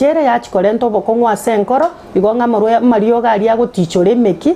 Ere yachia korenta obokong'u ase enkoro, igo ng'a amariogo aria agotichora emeki.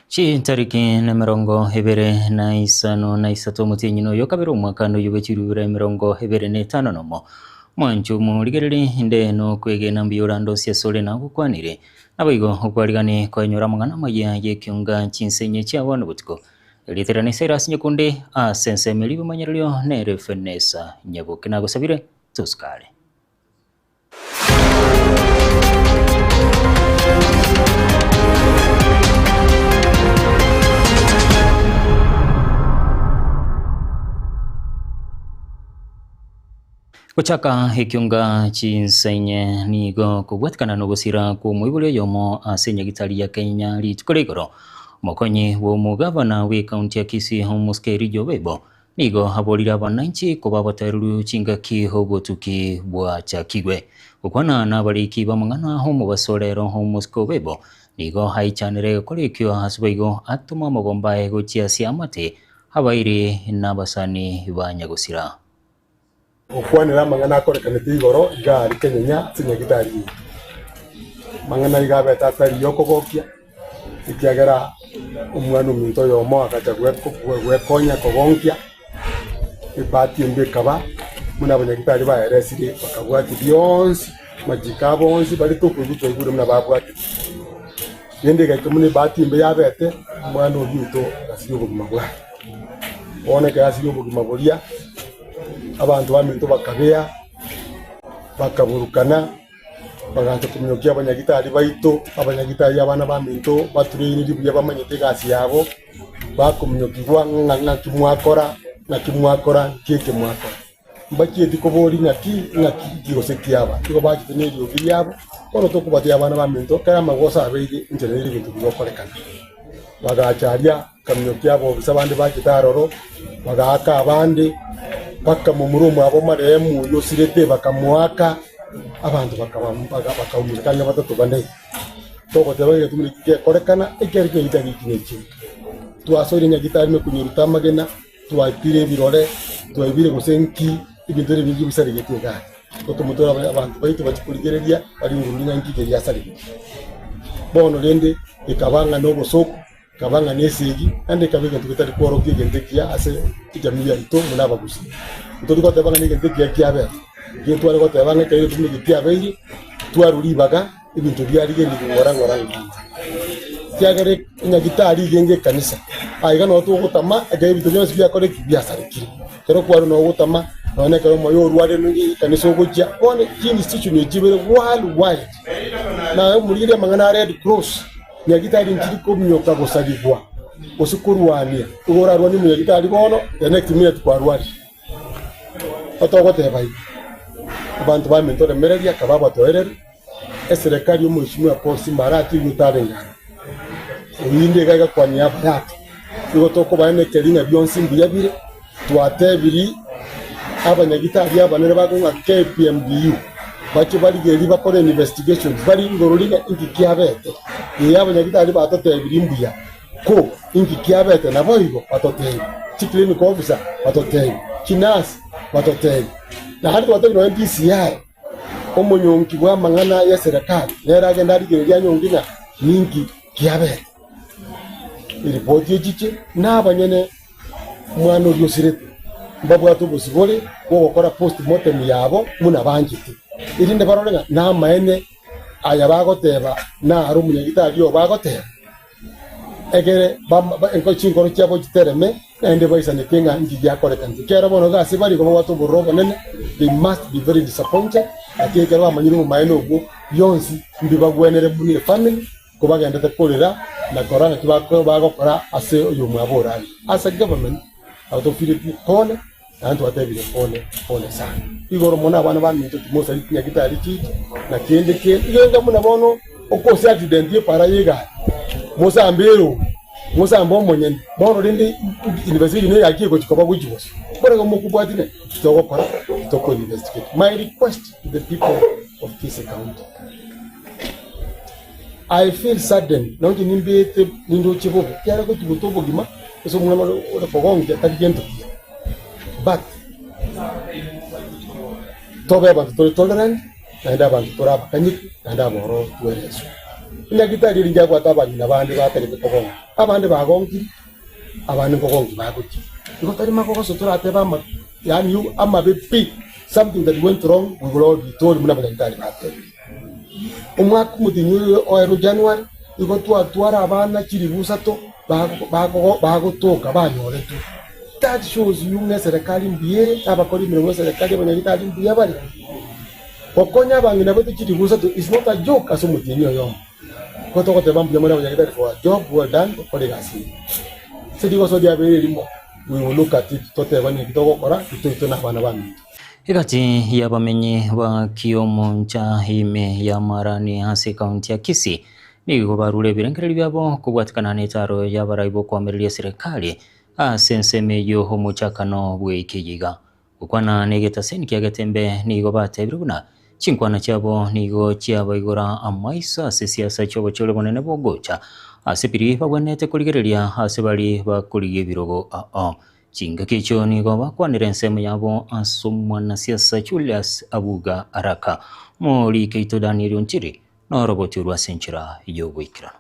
Chitariki nemerongo ebere na isano na isato omotienyi noyo kabere omwaka noyo bwe chirubira emerongo ebere na etano nomo. Mwancho omorigereri inde nokwegena mbuya orandosie asore nagokwanire. Naboigo okwarigani koenyora amang'ana amaya y'ekiunga chinsenye chia bono botuko. Erieta riane Cyrus Nyakundi ase ensemo eria ebimanyererio nere Fenesa Nyaboke nagosabire tosikare. Gochaka ekiunga chinsa inye nigo kobwatikana nogosira kw'omoibori oyomo ase enyagitari ya Kenya rituko ria igoro. Omokonyi bw'omogavana bw'ekaunti ya Kisii Omosike Elijah Obebo Nigo aborire abananchi koba abataererwe chingaki obotuki bwachakigwe. Gokwana nabariki b'amang'ana omobaso rero omosike Obebo nigo aichanire gokora ekio ase boigo atoma amagomba aye gochia ase amate abairi na abasani ba nyagosira. Gokwanera amang'ana akorekanete igoro iga aria kenyenya ase nyagitari yaito. Amang'ana iga abete atari yokogokia. Ekiagera omwana ominto oyomo agacha gwekonya kogonkia, ebahati embe ekaba buna abanyagitari baeresire bakabwatia bionsi, amachiko abo onsi baria tokoigwa twaigure buna babwatire. Rende egaika buna ebahati embe yabete, omwana oyio oito agasiria obogima bwaye. Bono ekero asirie obogima boria, abanto baminto bakabea, bakaburukana. Bagacha kominyokia abanyagitari baito, abanyagitari abana baminto batureiniri buya bamanyete egasi yabo, bakominyokigwa ng'a ng'aki mwakora, ng'aki mwakora, nki eke mwakora. Mbachieti koboria ng'aki, ng'aki ki gose kiaba, igo bachete neriogi riabo. Bono tokobatebi abana baminto, ekero amagoso abeire, enchera nere ebinto bigokorekana. Bagacha aria. Bakaminyokia abobisa bande bachete aroro, bagaaka abande, bakamomura omwabo marehemu oyio osirete, bakamoaka, abanto bakaumeka ang'e batato bane. Togoteba ng'a egetumwa eki gekorekana, ekiagera chinyagitari echi nechire. Twasoire nyagitari ime konyeruta amagena, twaitire ebirore, twaibire gose nki, ebinto ebi ebinge bisaregete igaa. Totomotore abanto baito bachie korigereria, baringorore ng'a nki keriasaregete. Bono rende ekaba ng'a nobosooku. Ekaba ng'a nesegi, naende ekaba egento getari kworokia egento ekiya ase ejamii yaito buna abagusii. Ntori goteba ng'a negento ekiya kiabete, lakini tware goteba ng'a ekero egento buna eke kiabeire, twarwa ribaga ebinto biarigereria ng'ora ng'ora ng'ora. Ekiagera enyagitari iga enge ekanisa, aiga noo togotama ekero ebinto bionsi biakorire ki? Biasarekire. Ekero kwarwa noo ogotama, nonye na ekero omoyo orwarire ekanisa ogochia, bono chiinstitution echi chibere worldwide, naye omorigereria amang'ana a Red Cross. Nyagitari nchiri kominyoka gosarigwa, gose korwania. Igo orarwanie omonyagitari bono, the next minute kwarwarire. Otogoteba iga, abanto baminto oremereria akaba abatoereru, eserekari y'omweshimiwa Paul Simba aratigwe tarenge aroro. Oyinde iga iga kwa niaba yake, nigo tokobaenekeria ng'a bionsi mbuya bire, Twatebiri abanyagitari abanene bakong'a KPMDU bache barigerie bakore investigations baringorori ng'a inki kiabete. Ee abanyagitari batotebiri mbuya ko inki kiabete naboigo batotebie, chi clinic officer batotebie, chi nurse batotebie. Naende twatebire nonye DCI omonyonki bw'amang'ana y'eserekari nere agende arigererie anyonki ng'a ninki kiabete. Eripoti echiche nabanyene. Omwana oria osirete, mbabwate obosibore bw'ogokora post-mortem yabo buna banchete, erinde barore ng'a namaene aya bagoteba naro omonyagitari obo agoteba, egere chinkoro chiabo chitereme, naende baisaneke ng'a inki giakorekanete. Ekiagera bono iga ase bare igo babwate obororo obonene, they must be very disappointed, lakini ekero bamanyire obomaene obwo, bionsi mbibagwenere buna efamily. Kobagendete korera na korora ng'aki bagokora ase oyomwabo orarire. Ase government nabo tofireti pole naende twatebire pole pole sana. Igoro mono abana baminto timosari chinyagitari chiche na kende kende. Igo enga buna bono okose accident y'epara y'egari mosambe erori. Mosambe omonyene. Bono rende investigation eye yaki egochi koba gochi bosio. Bono igo mokobwati ng'a titogokora titoko investigate. My request to the people of Kisii County, I feel saddened nonye nimbeete nindoche bobe ekiagera gotuguta obogima ase omwana ore ore kogonkia tari gento kiya but tobe abanto tore tolerant naende abanto tore abakanyeki naende abororo twereswe. Enyagitari eri ngiabwate abang'ina bande batagete kogonkia, abande bagonkiri abande nkogonkia bagochia. Igo tari magogoso toratebe ama yaani amabe pi something that went wrong we will all be told buna abanyagitari batebire. Omwaka omotienyi oyo oerwe January, igo twatwara abana chilifu isato bagotoka banyoretwe. That shows you ng'a eserekari mbuya ere, na abakori emeremo b'eserekari abanyagitari mbuya bare. Gokonya abang'ina baito chilifu isato is not a joke ase omotienyi oyomo. Igo togoteba mbuya more abanyagitari for a job well done gokora egasi eye. Ase rigoso riabeire erimo, we will look at it toteba ninki togokora intwe intwe na abana baminto. Egati y'abamenyi ba Kiomoncha ime y'Amarani ase ekaunti ya Kisii nigo barure ebirengererio biabo kobwatikana n'etaro y'abarai b'okoamereria eserekari ase ensemo eyio omochakano bw'ekeyiga. Gokwana negetaseni kia Getembe nigo batebire buna chinkwana chiabo nigo chiabaigora amaiso ase siasa chi'obochore bonene bogocha ase biria bagwenerete korigereria ase baria bakorigia ebirogo ao. Chingaki echio nigo bakwanire ensemo yabo ase omwanasiasa Julius Abuga Araka, omoriki oito Daniel Ontiri, na oroboti orwo ase enchera y'ogoikeranu.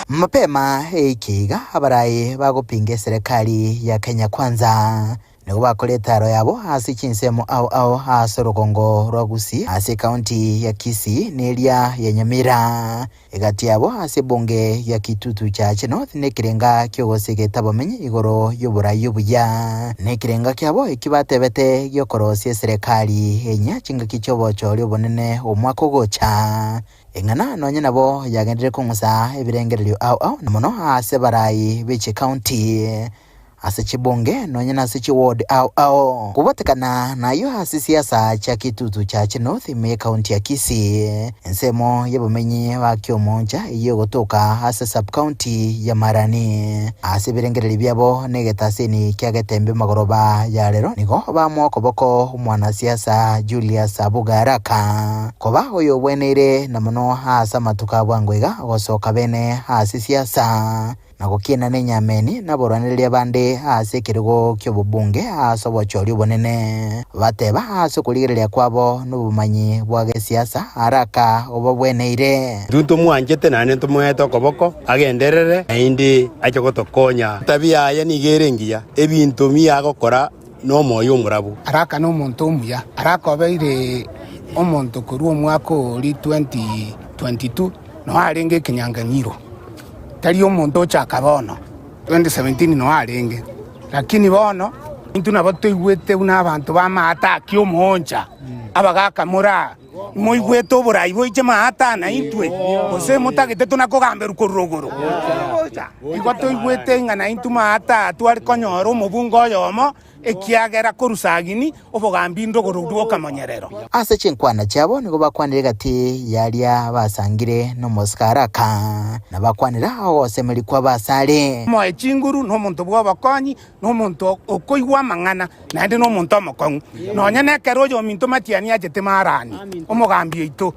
Mapema eiki iga abarai bagopinga eserekari ya Kenya Kwanza Nigo bakora etaaro yabo ase chinsemo ao ao ase orogongo rwa Gusii, ase ekaunti ya Kisii na eria ya Nyamira. Egati yabo ase ebunge ya Kitutu Chache North nekerenga ki'ogosegeta abamenyi igoro y'oborai obuya. Nekerenga kiabo ekio batebete gi'okorosia eserekari enyia chingaki chi'obochori obonene omwaka ogocha. Eng'ana nonye nabo yagenderire kong'usa ebirengererio ao ao na mono ase abarai be chikaunti. ase chibunge nonya nase chiward ao ao. Kobatekana nayio ase siasa chia Kitutu Chache North ime y'ecounty ya Kisii, ensemo y'obomenyi ba Kiomoncha eyio egotoka ase sub-county ya Marani. Ase ebirengererio biabo na egetaseni kia Getembe magoroba ya rero nigo bamoa okoboko omwanasiasa Julius Abuga Araka koba oyobweneire na mono ase amatuko a bwango iga gosoka bene ase siasa. Na gokiina nenyameni naborwanereria bande ase ekerogo ki'obobunge ase obochori obonene, bateba ase okorigereria kwabo nobomanyi bwa gesiasa araka obabweneire. Intwe ntomwanchete naende ntomoete okoboko agenderere, naende ache gotokonya. Etabia yaye nigo ere engiya, ebinto biya agokora nomoyo omorabu. Araka nomonto omuya. Araka obeire omonto korwa omwaka oria 2022 noo arenge ekenyanganyiro. Tari omonto ochaka bono, 2017 noo arenge, lakini bono intwe nabo toigwete buna abanto ba maata akia omooncha, abagaka more aa, moigwete oborai boiche maata aa naintwe, gose motagete tona kogamberwa korwa rogoro. Igo toigwete ng'a naintwe maata aa tware konyora omobunge oyomo, Ekiagera korwa Sagini obogambi ndogoro rw'okamonyerero. Ase chinkwana chiabo nigo bakwanire egati y'aria basangire nomosike araka, na bakwanera ogosemeria kwabo asare. Omoe chinguru, nomonto bw'obokonyi, na omonto okoigwa amang'ana, naende nomonto omokong'u. Nonya nekero oyominto Matiani achete Marani, omogambi oito,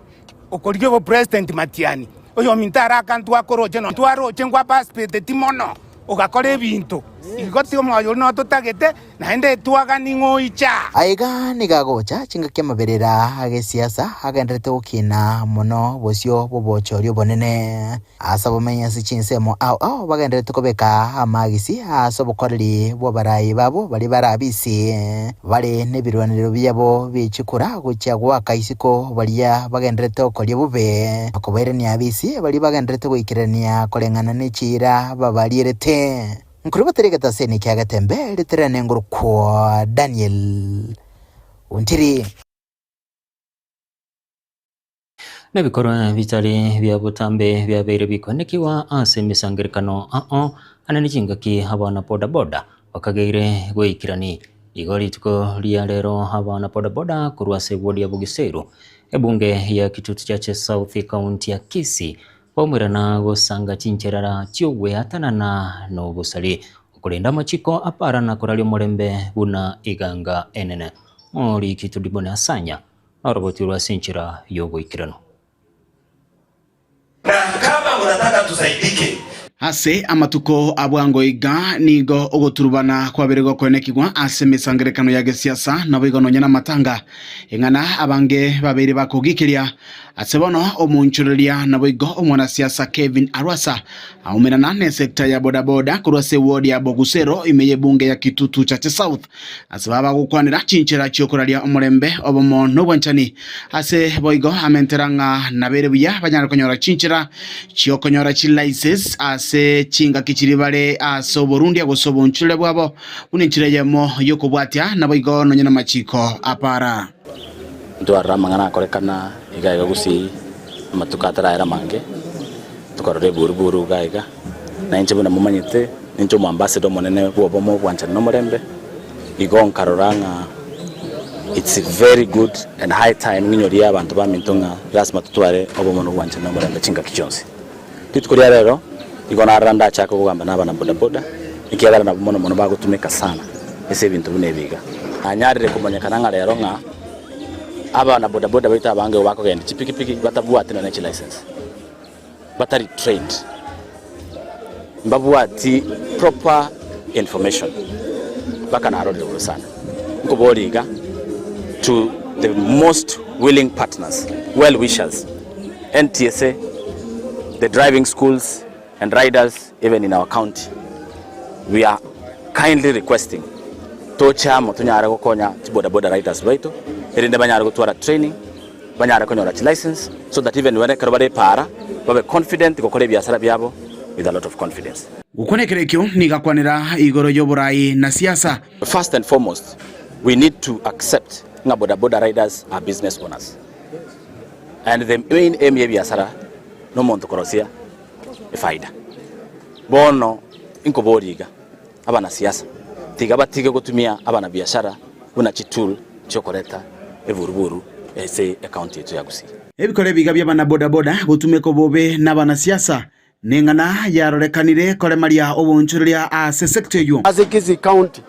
okorigia obopresident Matiani, oyominto araka ntwakoroche, nonya twaroche nkwaparticipateti mono. Ogakora ebinto igo ti omoyo oria nototagete, naende twagani ng'a oiche aa. Aiga nigo agocha chingaki amaberera ag'esiasa agendererete gokina mono bosio bw'obochori obonene. Ase abamenyi ase chinsemo ao ao bagendererete kobeka amagisi ase obokoreri bw'abarai babo baria bare abisi, bare nebirwanerero biabo bie chikura gochia goaka isiko baria bagendererete gokoria bobe, na kobairania abisi baria bagendererete goikerania koreng'ana ne chiira babarierete. Nkorubatera egetaseni kia Getembe ritirane ngorokwa Daniel Ontiri. Nebikorwa bitari bia botambe biabeire bikoenekigwa ase emesangererekano ao ane ne chingaki abana bodaboda bakageire goikerani. Igo rituko ria rero abana bodaboda korwa ase eward ya Bogiseru, ebunge ya Kitutu Chache South ekaunti ya Kisii. Baumerana gosanga chincherara chi'ogweatanana nobosari, okorenda amachiko apara na koraria omorembe buna eganga enene. Moriki Tudibone Asanya noroboti rwa ase enchera y'oboikeranu. Na kama mnataka tusaidike. Ase amatuko a bwango iga nigo ogoturubana kwabeire gokoenekigwa ase emesangererekano ya gesiasa, naboigo nonya namatanga, eng'ana abange babeire bakogiikeria. Ase bono omoonchoreria naboigo omwanasiasa Kevin Arwasa aumerana nesector ya bodaboda korwa ase eward ya Bogusero ime y'ebunge ya Kitutu Chache South ase baba gokwanera chinchera chiokoraria omorembe, obomo na obwanchani. Ase boigo amentera ng'a nabere buya banyare konyora chinchera chiokonyora chilicense ase chingaki chiria bare ase oborundia gose obonchorere bwabo buna enchera eyemo y'okobwatia naboigo nonya namachiko a para. Ntwarora amang'ana akorekana iga iga gusii amatuko atarayera amange, tokarora eburuburu iga iga, na inche buna momanyete, ninche omoambassador omonene bw'obomo, obwanchani na omorembe, igo nkarora ng'a it's very good and high time ng'inyorie abanto baminto ng'a lasima totware obomo na obwanchani na omorembe chingaki chionsi. Rituko ria rero, igo narora ndachake kogamba na abana bodaboda, ekiagera nabwo mono mono bagotumeka sana ase ebinto buna ebi iga. Nanyarire komanyekana ng'a rero ng'a abana bodaboda baito abange igo bakogenda chipikipiki batabwati nonya ne chilicense, batari trained, mbabwati proper information, mpaka narorire bobe sana. Nkoboria iga to the most willing partners, well wishers, NTSA, the driving schools and riders even in our county, we are kindly requesting toche amo tonyare gokonya chibodaboda riders baito erinde banyare gotwara training, banyare konyora chilicense so that even when ekero bare epaara babe confident gokora ebiasara biabo with a lot of confidence. Gokwana ekero ekio nigo akwanera igoro y'oborai na siasa. First and foremost we need to accept ng'a bodaboda riders are business owners. And the main aim y'ebiasara nomonto korosia efaida. Bono inkoboria iga, abanasiasa tiga batige gotumia abanabiashara buna chitool chiokoreta eburuburu ase ecounty yaito ya Gusii. Ebikora ebiga bi'abanabodaboda gotumeka obobe nabanasiasa neng'ana yarorekanire koremaria oboonchoreria ase sector eyio. Ase Kisii County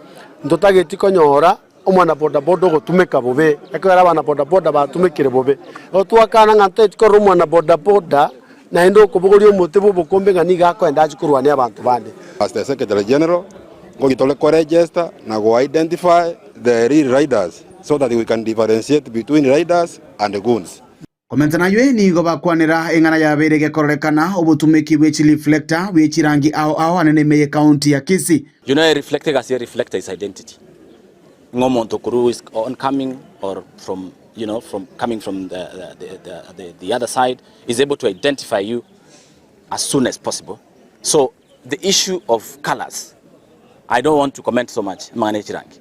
ntotageti konyora Omwana bodaboda ogotumeka bobe, ekero abana bodaboda batumekire bobe, igo twakana ng'a ntoeti korora omwana bodaboda naende okobogoria omote bw'obokombe ng'a nigo akoenda achie korwania abanto bande. As the Secretary General, ngoki tore koregister na go identify the real riders so that we can differentiate between riders and goons. Komenta naywe nigo bakwanera eng'ana yabeire egekororekana obotumeki bwe chireflector bwe chirangi ao ao anene ime ye county ya Kisii. You know a reflector egasi ya reflector is identity ng'a omonto korwa who is oncoming or from you know from coming from the, the, the, the, the other side is able to identify you as soon as possible so the issue of colors I don't want to comment so much amang'ana ya chirangi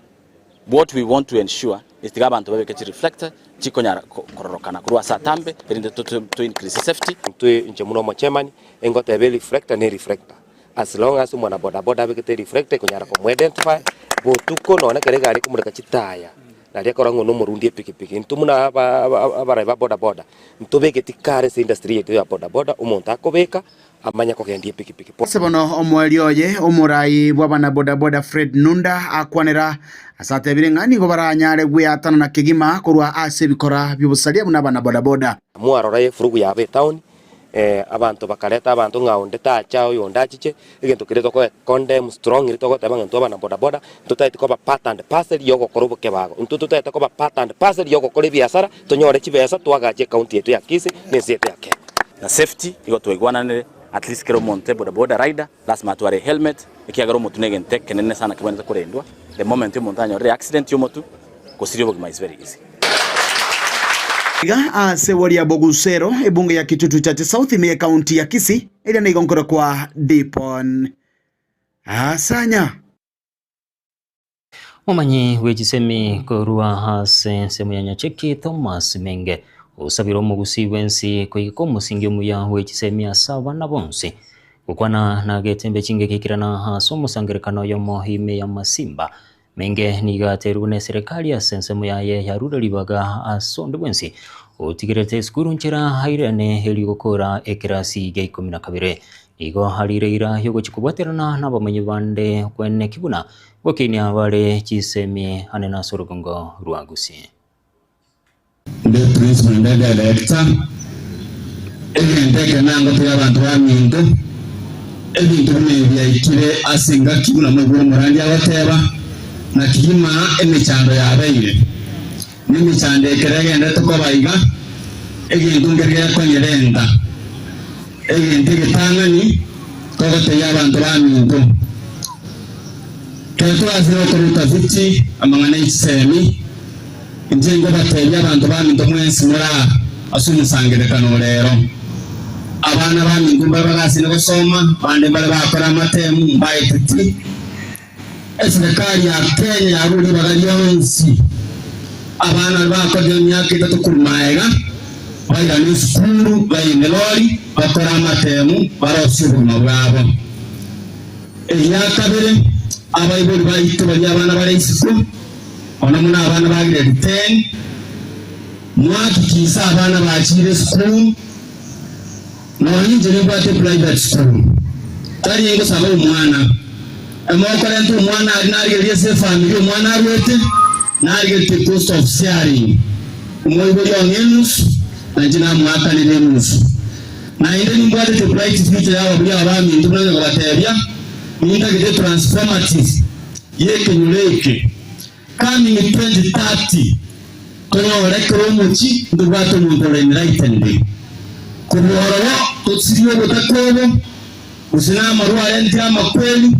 What we want to ensure is tiga abanto babeke chi reflector chikonyara kororokana korwa ase atambe erinde to increase safety. Intwe inche buna omochairman ingoteba ereflector ne ereflector as long as omwana bodaboda abegete ereflector ekonyara komo identify botuko nonye ekero egari ekomoreka chitaya naria ekora ng'a nomorundi epikipiki. Intwe buna aba abarai ba bodaboda ntobegeti kare ase industry yaito ya bodaboda omonto akobeka amanye kogendia epikipiki. Ase bono omoerio oye, omorai bw'abanabodaboda Fred Nunda akwanera ase atebire ng'a nigo baranyare gweatanana kegima korwa ase ebikora bi'obosaria buna abanabodaboda. Mwarora efurugu yabo etown, abanto bakareta abanto ng'a onde tacha oyonde achiche, egento keria tokoe condemn strongly togoteba ng'a intwe abana bodaboda ntotageti koba part and parcel ya ogokora obokebago, intwe totagete koba part and parcel ya ogokora ebiasara tonyore chibesa twagache ecounty yaito ya Kisii na ense yaito ya Kenya. Na safety igo twaigwananire at least kera omonto e bodaboda rider lasima atware ehelmet ekiagera omotwe na egento ekenene sana kebwenerete korendwa the moment omonto anyorire accident ya omotwe gosiria obogima is very easy. Iga ase boria bogusero ebunge ya Kitutu Chache South ime y'Ekaunti ya Kisii eria nigo nkorokwa Dipon Asanya. Omomanyi bwe chisemi korwa ase ensemo ya Nyacheki Thomas Menge osabire omogusii bwensi koigeka omosingi omuya bwe chisemi ase abana bonsi. Gokwana na getembe chingaki ekirana ase omosangerekano oyomo ime ya Masimba. Menge nigo aterwe buna eserekari ase ensemo yaye yarure ribaga ase onde bwensi. otigerete esukuru nchera airane erio gokora ekerasi gia ikomi na kabere. Nigo arire eira y'ogochia kobwaterana nabamenyi bande kweneki buna gokinia bare chisemi ane nase orogongo rwa Gusii. Inde principal inde director, egento eke nangotebi abanto baminto, ebinto buna ebi biaikire ase engaki buna moigure omorandia agoteba, na kegima emechando yabeire. Na emechando ekero egenderete koba iga, egento nkere gekonyerenta. Egento egetang'ani togotebia abanto baminto, ekero torasire gokora utafiti amang'ana e chisemi, Inche nkobatebia abanto baminto mwensi more aa ase omosangererekano o reero, abana baminto mbare bagasine gosoma, bande mbare bakora amatemu, mbaeteti. Eserekari ya Kenya yarure ribaga rionsi abana baria bakorire emiaka etato korwa magega bairane esukuru, baine lori, bakore amatemu, barosie obogima bwabo. Eria kabere, abaibori baito baria abana bare isiko, Mono mono abana ba grade ten, mwahakikise abana bachiire esukuru, nonya inche nimbwate private school, tari ngosaba omwana, emokorenta omwana aria narigereria ase efamiri omwana arwete, narigeretie cost of sharing, omoibori ong'e enusu, na inche namoakanera enusu. Naende nimbwatete bright future y'ababuya aba baminto buna onye kobatebia, nintagete transformative. y'ekenyoro eke, coming 2030, tonyore kera omochie ntobwate omonto ore enlightened. Korwa ororo tosirie obotaka obo, gose na amarwa arentire amakweri,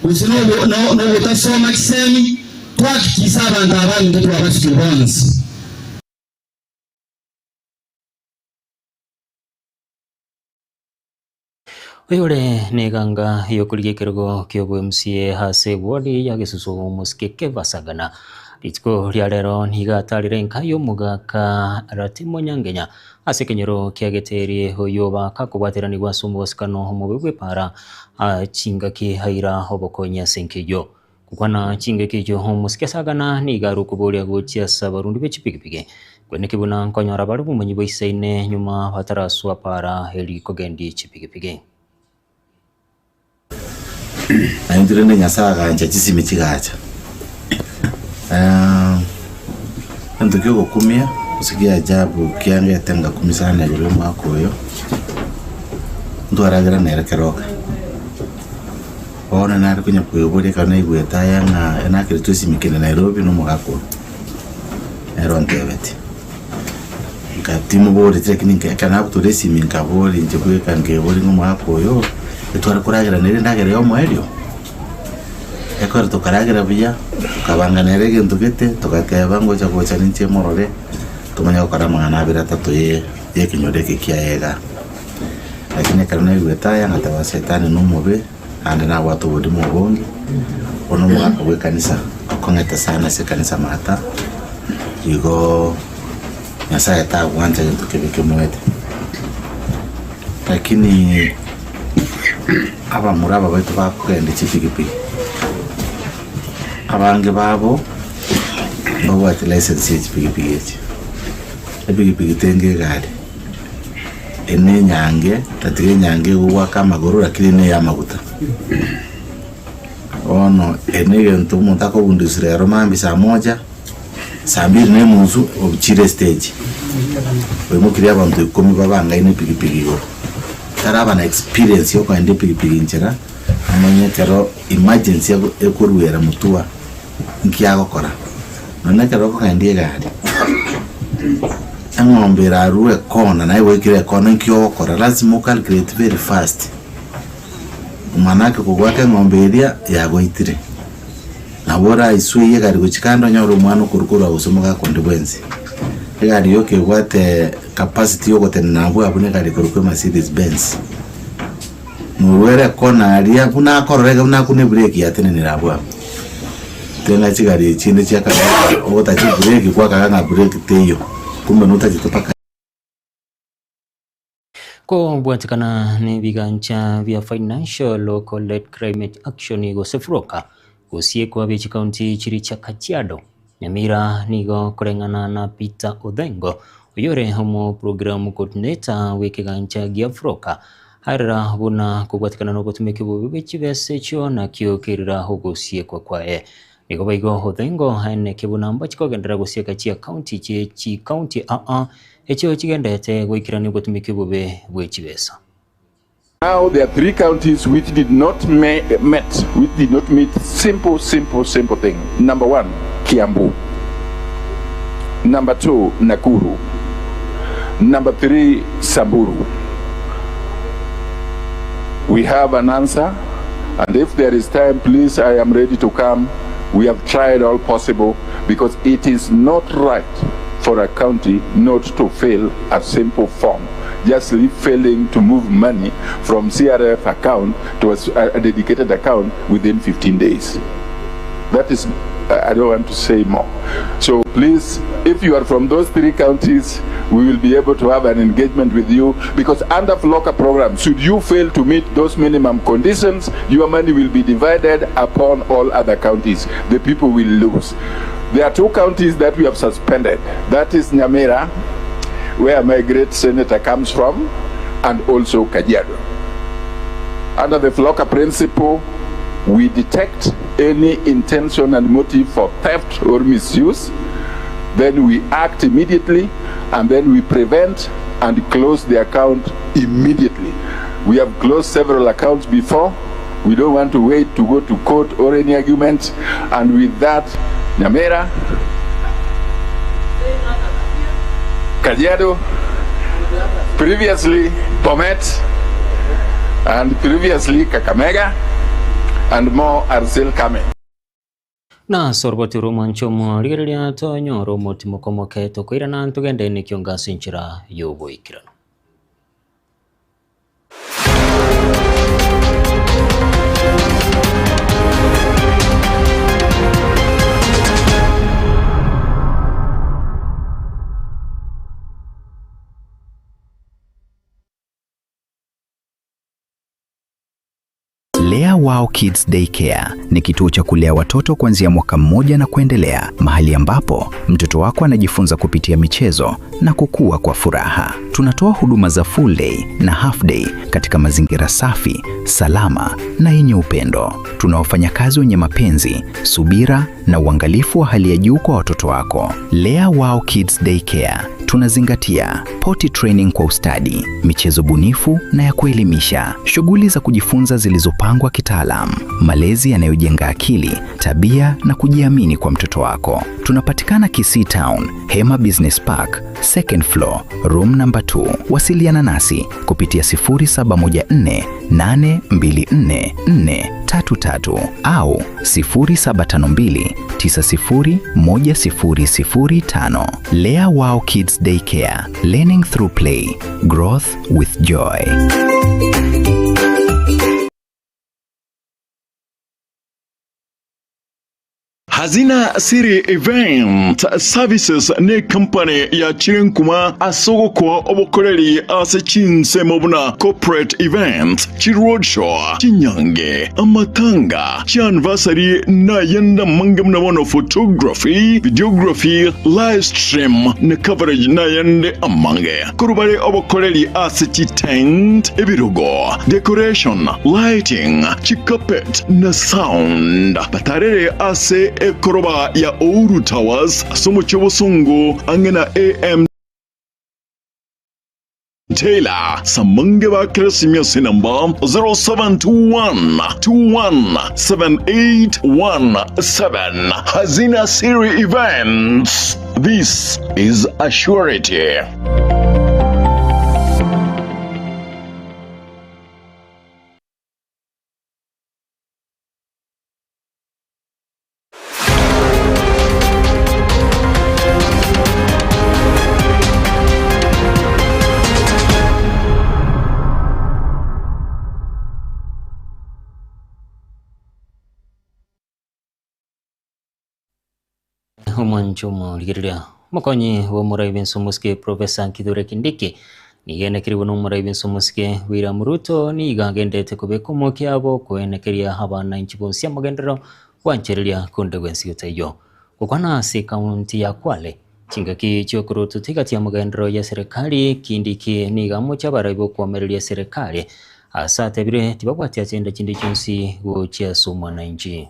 gose nogotasoma chisemi, twahakikise abanto aba intwe twabasukire bonsi. Oyore neganga y'okorigia ekerogo ki'oboMCA ase ewodi ya Gesusu omosike Kefa Sagana rituko ria rero nigo atarire enka y'omogaka Ratimo Nyangenya ase ekenyoro kia Geteri oyio bakakobwateranigwa ase omobasikano omobe bw'epaara chingaki aira obokonyi ase enka eyio. Gokwana chingaki echio omosike Sagana nigo are okoboria gochia ase abarundi be chipigipigi kweneki buna nkonyora bare obomanyi bwaisaine nyuma bataraswa para eri kogendia chipigipigi. Naintwe rende Nyasae agancha chisimi chigacha. Egento kia ogokumia gose kia ajabu kiangete ngakumia sana igoro ya omwaka oyo, ntwaragera nere keroka. Bono nare konya koiboria ekero naigwete aya ng'a enakeretwe esimi kende Nairobi na omogaka oyo, nere ontebetie. Nka timoboreti lakini nka ekero nabutoire esimi nkaboria inche bweka nkeboria ng'a omogaka oyo, etware koragera nere endagera ya omoerio? Ekero tokaragera buya, tokabanga nere egento gete, togateba ngocha gocha ninche morore, tomanye gokora amang'ana abere atato ye ya ekenyoro eke kiaye igaa. Lakini ekero naigwete aya ngateba Setani nomobe, naende nabwate oborimo obonge, bono omogaka bw'ekanisa okong'ete sana ase ekanisa mata, igoo Nyasaye tagwancha gento kebe kemoete. Lakini abamura aba baito bakogenda chipigipigi, abange babo mbabwate license ya chipigipigi echi, epigipigi tenge egari. Ere nenyange, tatiga enyange egogoaka amagoro lakini neye amaguta. Bono ere negento omonto akobundusira ero mambia saa moja, saa mbiri na enusu obuchire estage, oimokirie abanto ikomi babangaine epikipiki igoro. Taraba na experience ya okoenda epikipiki nchera, amanye ekero emergency ekoruera motwe nki agokora. Nonya ekero okogendia egari, eng'ombe erarue ekona naye gwaikire ekona nki ogokora? Lazima o calculate very fast, manake kogoaka eng'ombe eria yagoitire. Nabo oraisuerie egari gochia kando onyore omwana okorwa korwa gose omogaka onde bwensi. Egari yoka ebwate capacity ya ogotenena abwo abwo na egari ekorokwa Mercedes Benz. Morwere ekona aria buna akorora iga buna akuna ebreki yatenenire abwo abwo. Tenga chigari echi chinde chia kare ogotacha ebreki kwakaga ng'a breki teiyo, kumbe notachete mpaka. Kobwatekana nebigancha bia Financial Local Led Climate Action gose FLLoCA gosiekwa be chikaunti chiria chia Kajiado, Nyamira nigo koreng'ana na Peter Odhengo. Oyore omoprogramu coordinator bw'ekegancha gia Froka arera buna kobwatikana nogotumeka obobe bwe chibesa echio nakio kerira ogosiekwa kwaye. Nigo boigo Othengo aeneke buna mbachi kogenderera gosieka chiakaunti chie chikaunti aa echio chigenderete goikerania ogotumeka obobe bwe chibesa. Now there are three counties which did not met, which did not meet simple, simple, simple thing. Number one, Kiambu. Number two, Nakuru. Number three, Samburu. We have an answer, and if there is time, please, I am ready to come. We have tried all possible because it is not right for a county not to fill a simple form. Just leave failing to move money from CRF account to a, a dedicated account within 15 days. That is, I don't want to say more. So please, if you are from those three counties, we will be able to have an engagement with you because under FLLoCA program, should you fail to meet those minimum conditions, your money will be divided upon all other counties. The people will lose. There are two counties that we have suspended. That is Nyamira, where my great senator comes from, and also Kajiado. Under the FLLoCA principle, we detect any intention and motive for theft or misuse, then we act immediately, and then we prevent and close the account immediately. We have closed several accounts before. We don't want to wait to go to court or any argument. And with that, Nyamira, Kajiado, previously Bomet, and previously Kakamega, and more are still coming. Na ase oroboti rw'omwancho omo, rigereria tonyore omotimoko omoke, tokoirana ntogende nekiongo ase enchera y'oboikeranu. Lea Wow Kids Daycare ni kituo cha kulea watoto kuanzia mwaka mmoja na kuendelea, mahali ambapo mtoto wako anajifunza kupitia michezo na kukua kwa furaha. Tunatoa huduma za full day na half day katika mazingira safi, salama na yenye upendo. Tuna wafanyakazi wenye mapenzi, subira na uangalifu wa hali ya juu kwa watoto wako. Lea Wow Kids Daycare tunazingatia potty training kwa ustadi, michezo bunifu na ya kuelimisha, shughuli za kujifunza zilizopangwa kitaalam, malezi yanayojenga akili, tabia na kujiamini kwa mtoto wako. Tunapatikana Kisii Town, Hema Business Park, second floor, room number 2. Wasiliana nasi kupitia 0714 824 433 au 0752 901005. Lea Wow Kids Daycare, learning through play, growth with joy. Hazina City Event Services ne company ya chirenkuma ase ogokoa obokoreri ase chinsemo buna corporate events, chiroadshow, chinyange, amatanga, chianniversary na ayande amange buna bono photography, videography, live stream na coverage na ayande amange. Korwa bare obokoreri ase chitent, ebirogo, decoration, lighting, chicarpet na sound. Batarere ase ekoroba ya Ouru Towers ase omochie obosongo ang'e na AM Taylor Samange ba Keresimia ase namba 0721 217817 Hazina Siri Events. This is a surety. Omwancho omorigereria omokonyi bw'omorai bw'ense omosike Professor Kithure Kindiki nigo enekerigwe n'omorai bw'ense omosike William Ruto nigo agenderete kobeka omokia abo koenekeria abananchi bonsi amagenderero gwanchereria konde gwensi gotaiyo. Gokwana ase ekaunti ya Kwale. Chingaki chi'okorotota egati y'amagenderero y'eserekari, Kindiki nigo amochie abarai b'okoamereria eserekari, ase atebire tibabwati agenda chinde chionsi gochia ase omwananchi.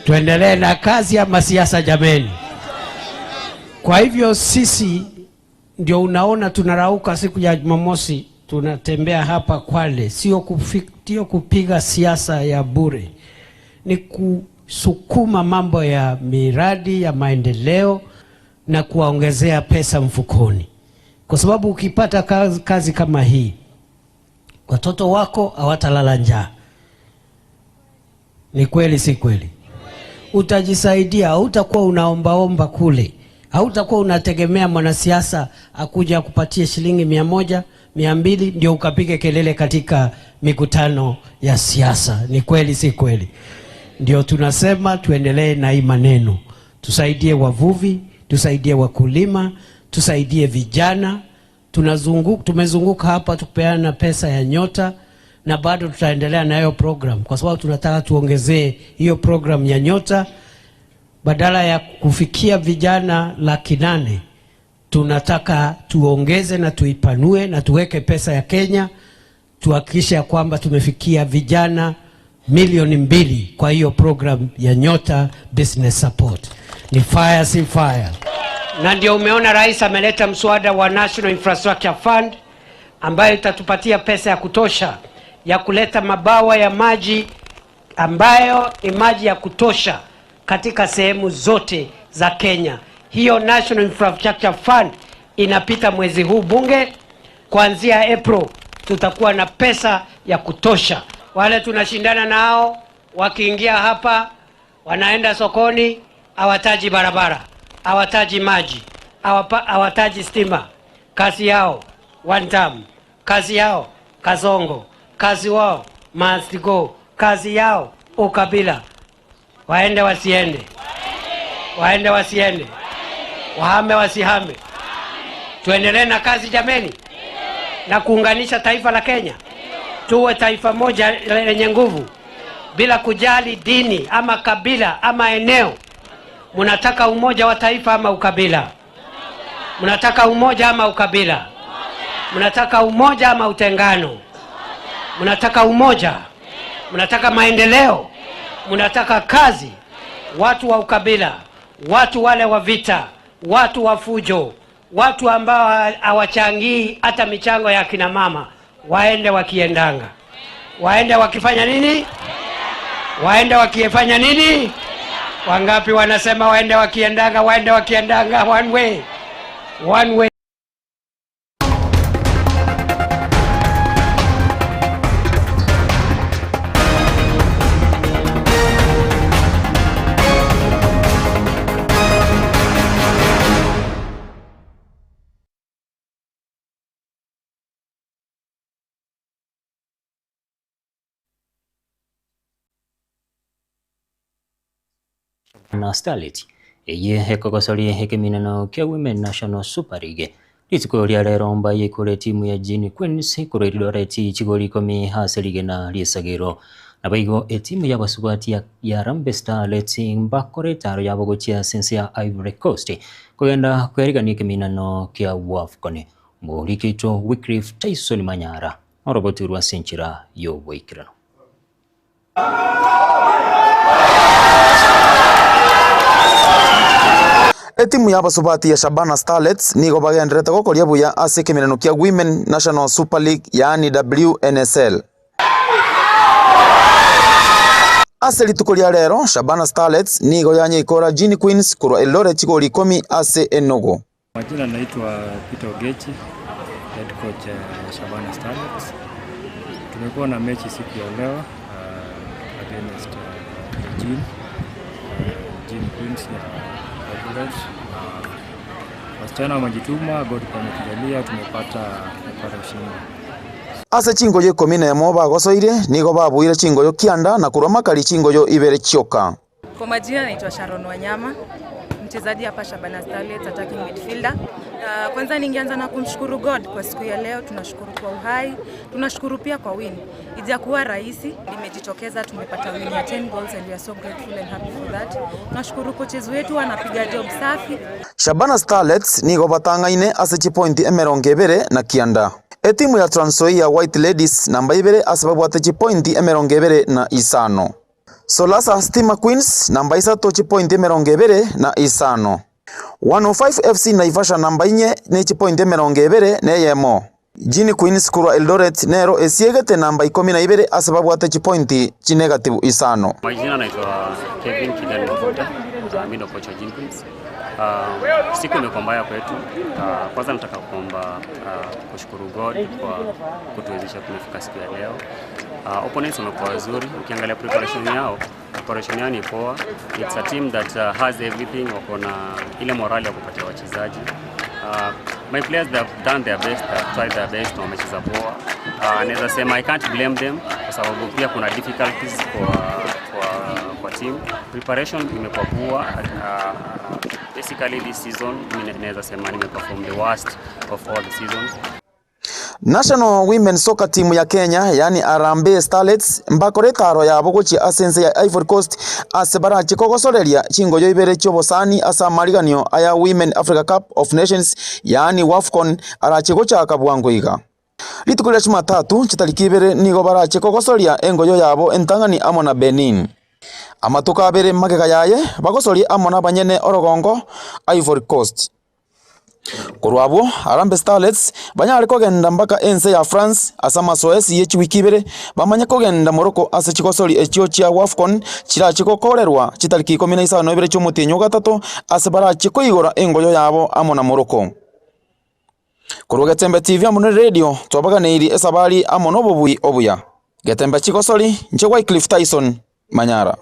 Tuendelee na kazi ama siasa jameni? Kwa hivyo sisi ndio unaona tunarauka siku ya Jumamosi, tunatembea hapa Kwale, sio sio kupiga siasa ya bure, ni kusukuma mambo ya miradi ya maendeleo na kuwaongezea pesa mfukoni, kwa sababu ukipata kazi, kazi kama hii watoto wako hawatalala njaa. Ni kweli si kweli? Utajisaidia, hautakuwa unaombaomba kule, hautakuwa unategemea mwanasiasa akuja akupatie shilingi 100, 200 ndio ukapige kelele katika mikutano ya siasa. Ni kweli si kweli? Ndio tunasema tuendelee na hii maneno, tusaidie wavuvi, tusaidie wakulima, tusaidie vijana. Tunazunguka, tumezunguka hapa tupeana pesa ya Nyota na bado tutaendelea na hiyo program kwa sababu tunataka tuongezee hiyo program ya Nyota. Badala ya kufikia vijana 800,000 tunataka tuongeze na tuipanue na tuweke pesa ya Kenya, tuhakikishe ya kwamba tumefikia vijana 2 milioni kwa hiyo program ya Nyota Business Support. Ni fire si fire? Na ndio umeona rais ameleta mswada wa National Infrastructure Fund ambayo itatupatia pesa ya kutosha ya kuleta mabawa ya maji ambayo ni maji ya kutosha katika sehemu zote za Kenya. Hiyo National Infrastructure Fund inapita mwezi huu bunge, kuanzia April tutakuwa na pesa ya kutosha. Wale tunashindana nao wakiingia hapa wanaenda sokoni, hawataji barabara, hawataji maji, hawataji stima. Kazi yao one term, kazi yao kasongo, kazi wao must go, kazi yao ukabila. Waende wasiende? Waende wasiende? Wahame wasihame? Tuendelee na kazi jameni, na kuunganisha taifa la Kenya, tuwe taifa moja lenye nguvu bila kujali dini ama kabila ama eneo. Mnataka umoja wa taifa ama ukabila? Mnataka umoja ama ukabila? Mnataka umoja ama utengano? Mnataka umoja? Mnataka maendeleo? Mnataka kazi? Watu wa ukabila, watu wale wa vita, watu wa fujo, watu ambao hawachangii hata michango ya kina mama, waende wakiendanga, waende wakifanya nini? Waende wakifanya nini? Wangapi wanasema waende wakiendanga, waende wakiendanga? One way, one way. Na Starlet eye ekogosoria ekeminano kia Women National Super League rituko ria rero mbaye ikore timu ya Gin Queens korwa Eldoret chigori ikomi ase rigena riesagero nabaigo etimu y'abasubati ya, ya Harambee Starlets mbakore etaro yabo gochia ase ya Ivory Coast kogenda kwerigania ekeminano kia WAFCON morikeitwo Wycliffe Tyson Manyara orobotirwe ase enchera y'oboikerano. Etimu y'abasubati ya Shabana Starlets nigo bagenderete gokoria buya ase ekemerano kia Women National Super League yaani WNSL. Ase rituko ria rero Shabana Starlets nigo yanyeikora Gin Queens korwa Eldoret chigori ikomi ase enogo. Majina naitwa Peter Ogechi, head coach Shabana Starlets. Tumekuwa na mechi siku ya leo against Gin Queens ya Eldoret. Wasichana wamejituma, God ametujalia, tumepata ushindi. Ase chingoyo 11 bagosoire nigo babuire chingoyo 9 na korwa makari chingoyo 2 chioka. Kwa majina naitwa Sharon Wanyama, Mchezaji hapa Shabana Starlets, attacking midfielder. Kwanza ningeanza na kumshukuru God kwa siku ya leo, tunashukuru kwa uhai, tunashukuru pia kwa win. Ijakuwa rahisi, limejitokeza, tumepata win ya 10 goals and we are so grateful and happy for that. Tunashukuru coaches wetu wanapiga job safi. Shabana Starlets nigo batang'aine ase chipointi emerongo ebere na kianda. Etimu ya Trans Nzoia White Ladies namba ibere ase babwate chipointi emerongo ebere na isano. Solasa Stima Queens namba isato chipointi emerongo ebere na isano. 105 FC Naivasha namba inye ne chipointi emerongo ebere na eyemo. Gini Queens korwa Eldoret nero esiegete namba ikomi na ibere ase babwate chipointi chinegatibu isano. Majina naitwa Kevin Kilian Mafuta, mimi ndo kocha wa Gin Queens. Siku imekuwa mbaya kwetu. Kwanza nataka kuomba kushukuru God kwa kutuwezesha tumefika siku ya leo. Opponents wamekuwa wazuri, ukiangalia preparation yao, preparation yao ni poa. It's a team that has everything, wako na ile morali ya kupatia wachezaji. My players, they have done their best, they have tried their best, wamecheza poa. Naweza sema I can't blame them kwa sababu pia kuna difficulties kwa team. Preparation imekuwa poa. Basically this season mimi naweza sema nimeperform the worst of all the seasons. National Women Soccer Team ya Kenya yani Harambee Starlets mbakore etaro yabo gochia ase ense ya Ivory Coast ase barache kogosoreria chingoyo ibere chiobosani ase amariganio aya Women Africa Cup of Nations yani WAFCON arache gochaka bwango iga. Rituko ria Jumatatu chitariki ibere nigo barache kogosoria engoyo yabo entang'ani amo na Benin. Amatuko abere magega yaye bagosoria amo na abanyene orogongo Ivory Coast. Korwa abwo Harambee Starlets banyare kogenda mpaka ense ya France ase amasoesi ye chiwiki ibere bamanye kogenda Morocco ase chigosori echio chia WAFCON chirache gokorerwa chitariki ikomi na isano ibere chiomotienyi ogatato ase barache koigora engoyo yabo amo na Morocco. Korwa Getembe TV amo na radio twabaganeirie esabari amo na obobui obuya. Getembe chigosori nche Wycliffe Tyson Manyara.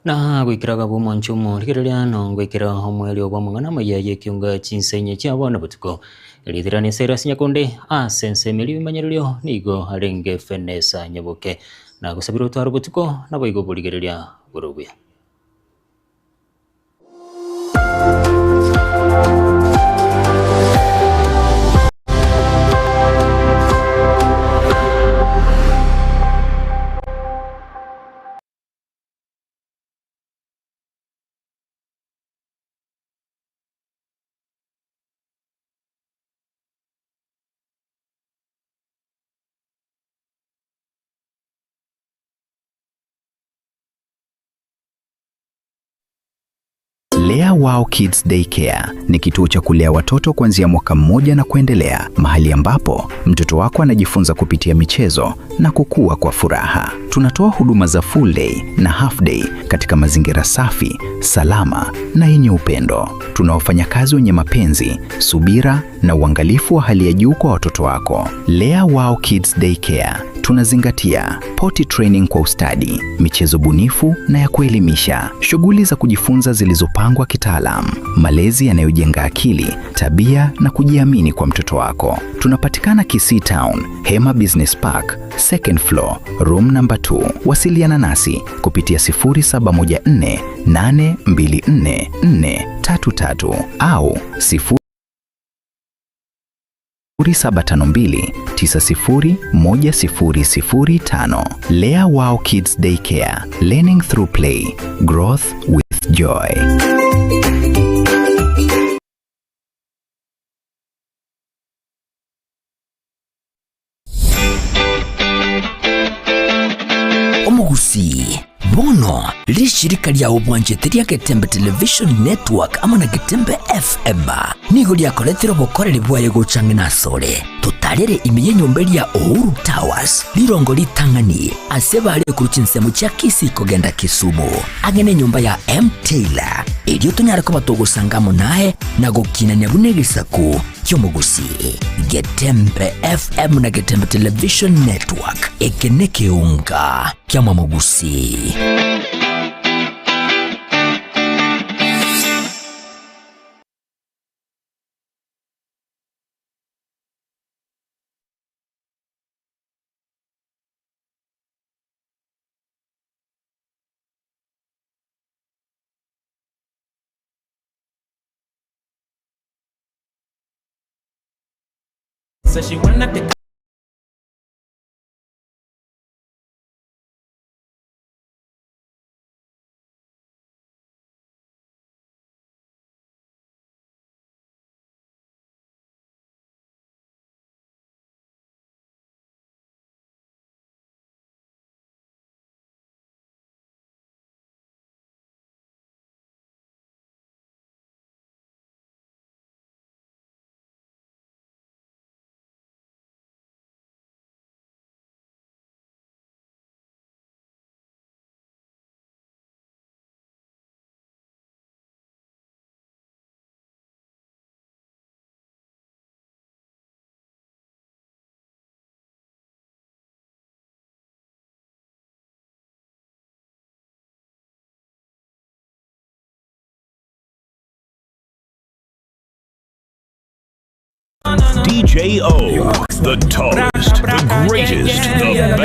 Na goikera bw'omwancho omorigereria no ngoikera omwerio bw'amang'ana amaya y'ekionga chinsenye chia bono botuko eritirani Cyrus Nyakonde ase ensemo eria ebimanyererio nigo arenge Fenesa Nyaboke na gosabira otware botuko nabo igo borigereria bore obuya. Lea Wow Kids Daycare ni kituo cha kulea watoto kuanzia mwaka mmoja na kuendelea, mahali ambapo mtoto wako anajifunza kupitia michezo na kukua kwa furaha. Tunatoa huduma za full day na half day katika mazingira safi, salama na yenye upendo. Tuna wafanyakazi wenye mapenzi, subira na uangalifu wa hali ya juu kwa watoto wako. Lea Wow Kids Daycare tunazingatia potty training kwa ustadi, michezo bunifu na ya kuelimisha, shughuli za kujifunza zilizopangwa kitaalam, malezi yanayojenga akili, tabia na kujiamini kwa mtoto wako. Tunapatikana Kisii Town, Hema Business Park, second floor, room number 2. Wasiliana nasi kupitia 0714 824 433 au 0752 901005. Lea Wow Kids Daycare, learning through play, growth with joy. Omogusii bono rishirika ria obwanchete ria Getembe Television Network amo na Getembe FM nigo riakoretire obokoreri bwaye gochang'ina asore totarere ime y'enyomba eria Uhuru Towers rirongo ritang'ani ase bare korwa chinsemo chia Kisii kogenda Kisumu ang'e na enyomba ya M Taylor erio tonyare koba togosanga amo naye na gokinania buna egesaku. Ki'omogusii, Getembe FM na Getembe Television Network, eke nekeunga ki'amamogusii. DJ O, the tallest, the greatest, the best.